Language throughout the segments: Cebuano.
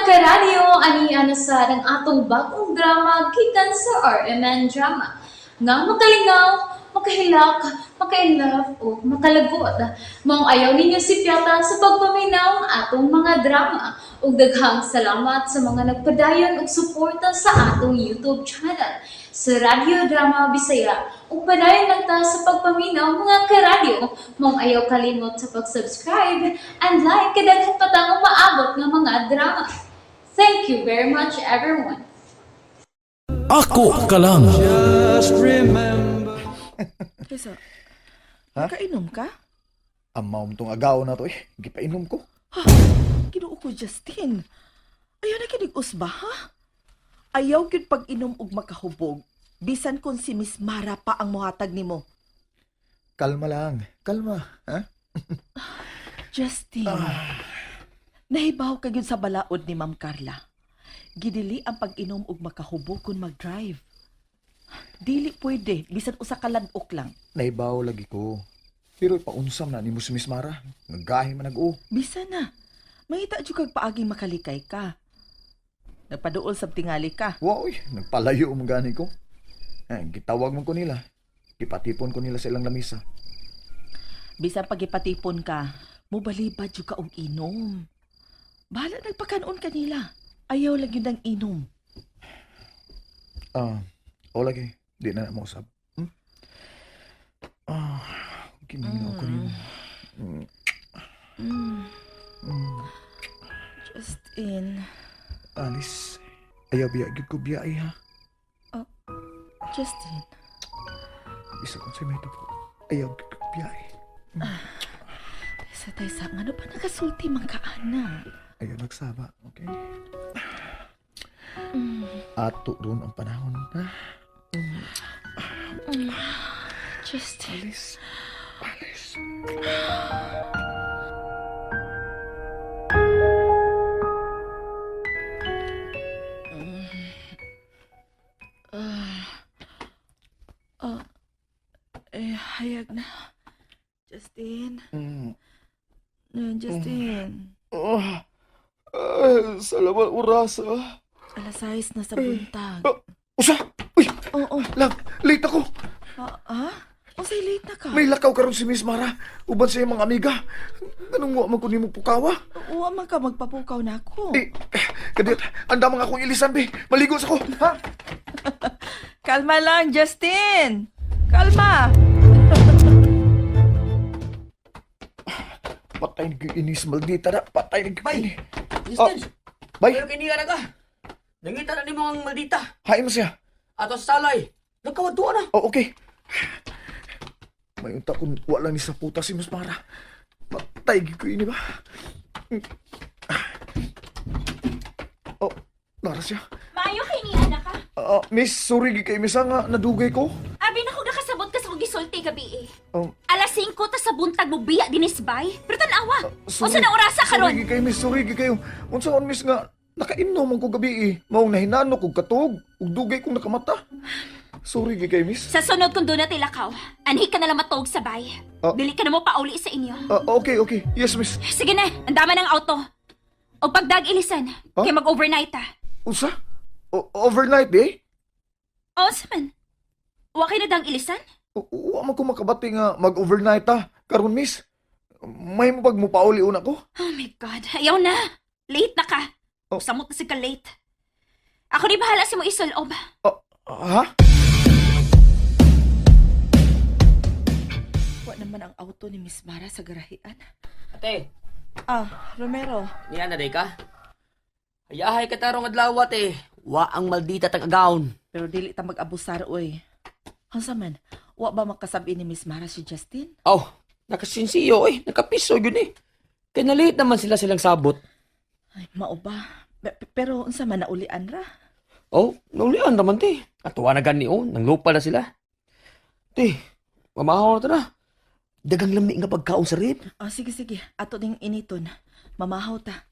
Karadyo, ani ana sa ang atong bagong drama gikan sa RMN Drama. Nga makalingaw, makahilak, maka-inlove o makalagot. Maong ayaw ninyo sipyata sa pagpaminaw ang atong mga drama. Ug daghang salamat sa mga nagpadayon og suporta sa atong YouTube channel sa Radyo Drama Bisaya. Ug padayon lang ta sa pagpaminaw, mga karadyo. Maong ayaw kalimot sa pag-subscribe and like kay daghan pa tang umaabot nga mga drama. Thank you very much, everyone. Ako ka lang. Kaysa, nakainom ka? Amaw mo tong agaw na to eh. Gipainom ko. Ginoo ko, Justin. Ayaw na kinig usba, ha? Ayaw gyud pag-inom og makahubog. Bisan kung si Miss Mara pa ang muhatag nimo. Kalma lang. Kalma. Ha? Justin, nahibaw ka gyud sa balaod ni Ma'am Carla. Gidili ang pag-inom og makahubog kung mag-drive. Dili pwede, bisan usa ka ladok lang. Naibaw lagi ko. Pero ipaunsam na ni mo si Miss Mara. Naggahi man nag-o. Bisan na. Mangita jud kag paaging makalikay ka. Nagpaduol sa tingali ka. Wow, uy, nagpalayo mo gani ko. Eh, gitawag man ko nila. Gipatipon ko nila sa ilang lamisa. Bisan pagipatipon ka, mubalibad jud ka og inom. Bahala nagpakanon kanila. Ayaw lang yun ang inom. Ah, o lagi. Di na na mo usab. Hmm? Ah, giminaw ko nimo. Justin, Alice, ayaw biya gyud ko biya eh, ha. Justin, Isa kung sa may po. Ayaw gyud ko biya eh. taysa taysa, ngano pa nagasulti man ka ana? Ayaw nagsaba, okay? Ato doon ang panahon, ha? Justin. Alice, Alice. Eh, hayag na. Justin, Justin. Oh, ay, salamat oras, ah. Alas 6 na sa buntag. Usa! Uy, Oo. lang, late ako. Ah, ah? Unsay late na ka? May lakaw karon si Miss Mara. Uban sa iyang mga amiga. Ganong wa man ko nimo pukawa. Uwa man ka magpapukaw na ako. Eh, kadit, ang damang akong ilisan, be. Maligo sa ko, ha? Kalma lang, Justin. Kalma. Patay na inis, maldita na. Patay na ini. Justin, Bay, pero kiniya na ka. Nangita na ni mo ang maldita. hain mo siya. Ato sa salay. Nagkawadto na. Oh, okay. May unta kung wala ni sa puta si Miss Mara. Patay gyud ko ini ba? Oh, nara siya. Maayo kay ni anak ka. Ah, miss, sorry gyud kay miss ah, nga nadugay ko. Abi na ko nakasabot ka sa kong gisulti gabi eh. Um, Alas 5 ta sa buntag mo biya dinis bay. Pero tan-awa. Sorry. Unsa na orasa karon? Sorry gyud kayo, miss, sorry gyud kayo. Unsa on miss nga nakainom man ko gabi eh. Maong nahinano kog katog ug dugay kong nakamata. Sorry gyud kayo, miss. Sa sunod kung doon na tilakaw, anhi ka na lang matuog sa bay. Ah. Dili ka na mo pauli sa inyo. Ah, okay, okay. Yes, miss. Sige na, ang dama ng auto. O pagdag ilisan, Ah? kay mag-overnight ah. Unsa? Overnight eh? O, unsa man? Wa kay na dang ilisan? Wa man ko makabati nga mag-overnight ah. Karon miss. May mo pag mupauli una ko. Oh my God, ayaw na. Late na ka. Oh. Samot na si ka late. Ako ni bahala sa mo isulob. Ah, ha? Wa naman ang auto ni Miss Mara sa garahian. Ate, Ah, Romero. niya na day ka. Ayahay ka tarong adlaw ate. Wa ang maldita tang agawon. Pero dili ta mag-abusar, oy. Unsa man, wa ba makasabi ni Miss Mara si Justin? Oh, nakasinsiyo eh. Nakapiso yun eh. Kaya nalate naman sila silang sabot. Ay, mao ba? Pero unsa man naulian ra? Oh, naulian naman te. Atuwa na gani oh. Nanglupa na sila. Te, mamahaw na to na. Dagang lami nga pagkaon sa rib. Ah, sige sige, ato ding initon. Mamahaw ta.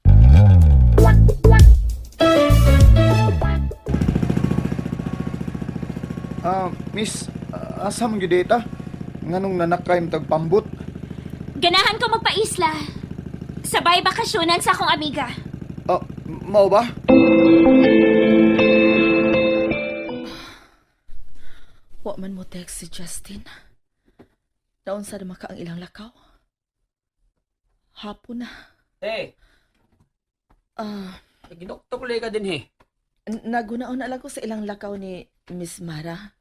Ah, miss, ah, asa man gyud data? Nganong nanakay mo tag pambot? Ganahan ko magpaisla. Sabay bakasyonan sa akong amiga. Ah, mao ba? Wa man mo text si Justin. Naunsa na maka ang ilang lakaw? Hapon na. Te, Ah, ginoktok ka din he. Nagunaon na lang ko sa ilang lakaw ni Miss Mara.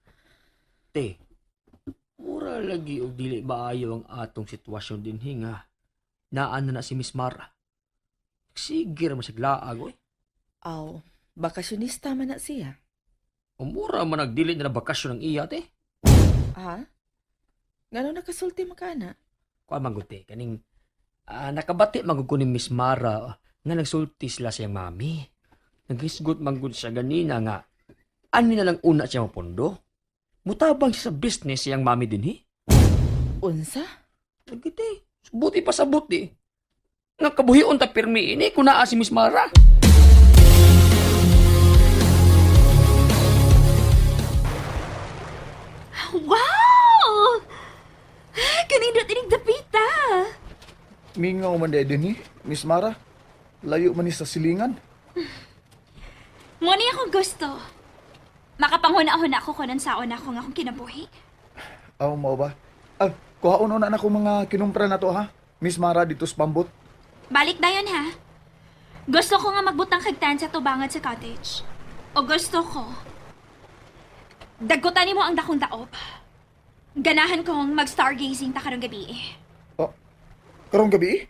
Te, mura lagi og dili maayo ang atong sitwasyon dinhi nga. Naan na na si Miss Mara. Sige ra man siya laag oy. Aw, bakasyonista man na siya. Umura man nagdili na na bakasyon ang iya te. Ha? Ngano nakasulti makana? Kuan man gud te kaning nakabati man gud ko ni Miss Mara nga nagsulti sila sa iyang mami. Naghisgot man gud siya ganina nga ani na lang una siya mapundo. Mutabang siya sa business siyang mami dinhi. Unsa? Lagi te, buti pa sa buti. Nga kabuhion ta pirmi ini kung naa si Miss Mara. Wow! Kanindot inig dapita. Mingaw man din eh, Miss Mara. Layo man ni sa silingan. Mo ni akong gusto. Makapanghuna-huna ako kunan saon ako nga akong kinabuhi. Aw, mao ba? Ah, kuhaon na na ko mga kinumpra na to ha. Miss Mara dito sa pambot. Balik na yun ha. Gusto ko nga magbutang kagtan sa tubangan sa cottage. O gusto ko, dagkutan nimo ang dakong daop. Ganahan kong mag-stargazing ta karong gabi. Oh, karong gabi?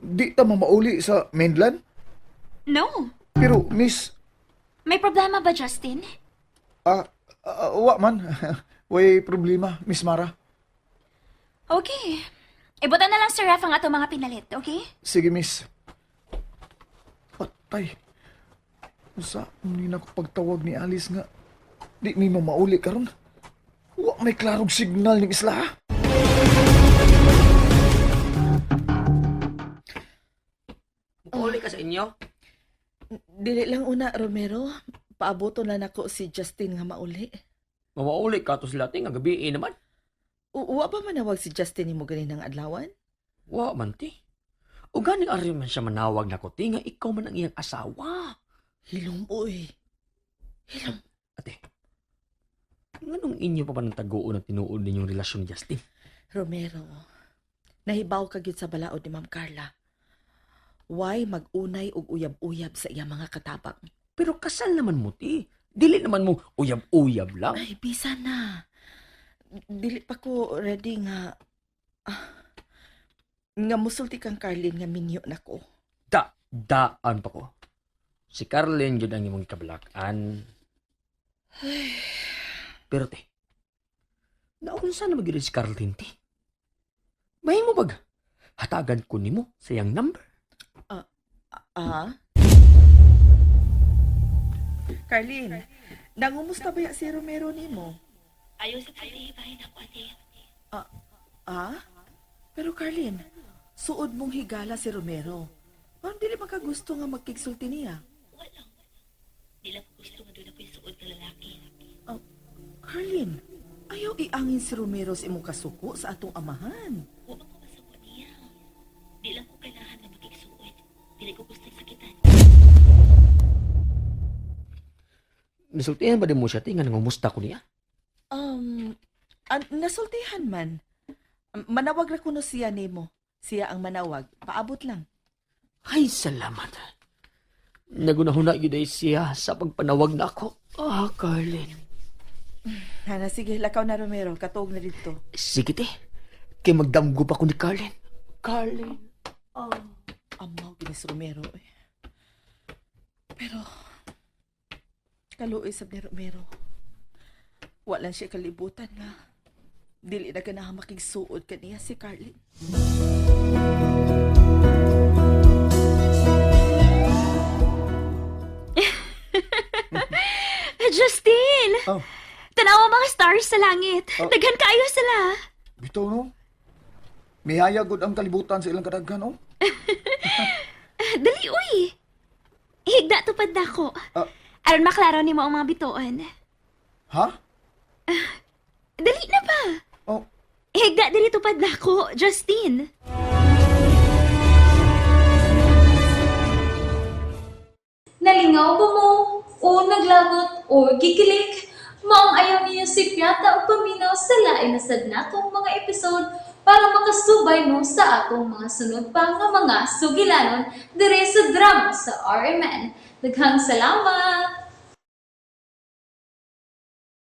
Di ta mamauli sa mainland? No. Pero Miss, May problema ba, Justin? wa man. Way problema, Miss Mara. Okay. Ibutan na lang sa ref ang atong mga pinalit, okay? Sige, Miss. Patay. Usa, ni na ko pagtawag ni Alice nga. Di mi mamauli karon. Wa may klarong signal ning isla. Ha? Mukauli ka sa inyo? Dili lang una, Romero. Paaboto na nako si Justin nga mauli. Mamauli ka to sila te nga gabi eh naman. Uwa ba manawag si Justin nimo ganinang adlawan? Wa man te. O ganing ari man siya manawag nako te nga ikaw man ang iyang asawa. Hilom, oy. Hilom. Ate, nganong inyo pa ba ng taguon at tinuod ninyong relasyon ni Justin? Romero, nahibaw ka gyud sa balaod ni Ma'am Carla. Why magunay og uyab-uyab sa iya mga katabang? Pero kasal naman mo te. Dili naman mo uyab-uyab lang. Ay, bisa na. Dili pa ko ready nga nga musulti kang Carlin nga minyo na ko. Da, daan pa ko. Si Carlin yun ang imong ikabalakan. Pero te, naunsa na magyud si Carlin te? Mahimo bag, hatagan ko nimo sa iyang number. Ah? Carlin, nangumusta ba ya si Romero nimo? Ayaw sa pwede, bahin ako ate. Ah? Pero Carlin, suod mong higala si Romero. Parang dili man ka gusto nga magkigsulti niya. Wala. Di lang ko gusto nga doon ako yung suod ng lalaki. Carlin, ayaw iangin si Romero sa imong kasuko sa atong amahan. Huwag ko masuko niya. Di lang ko kailangan na makigsuod. Dili ko gusto sakitan. Nasultihan ba din mo siya te nga nangumusta ko niya? Nasultihan man. Manawag ra kuno siya nimo. Siya ang manawag. Paabot lang. Ay, salamat. Nagunahuna yun ay siya sa pagpanawag na ako. Ah, Carlin. Hana, sige, lakaw na Romero. Katuog na dito. Sige te, kay magdamgo pa ko ni Carlin. Carlin. Oh. Amaw ginis Romero eh. Pero, kaluoy sab ni Romero. Wala siya kalibutan nga. Dili na ganahan makigsuod kaniya si Carlin. Justin! Oh. Tanawa mga stars sa langit. Oh. Daghan kaayo sila. Bitaw no. Mihayag gud ang kalibutan sa ilang kadaghan oh. Dali, uy! Higda tupad na ako. Ah. Aron maklaro nimo ang mga bituon. Ha? Dali na ba? Oh, Higda dili tupad na ako, Justin. Nalingaw ba mo? O naglagot o gikilig? Maong ayaw niyo si Piata o paminaw sa lain na sad natong mga episode para makasubay mo sa atong mga sunod pa nga mga sugilanon dire sa drama sa RMN. Daghang salamat!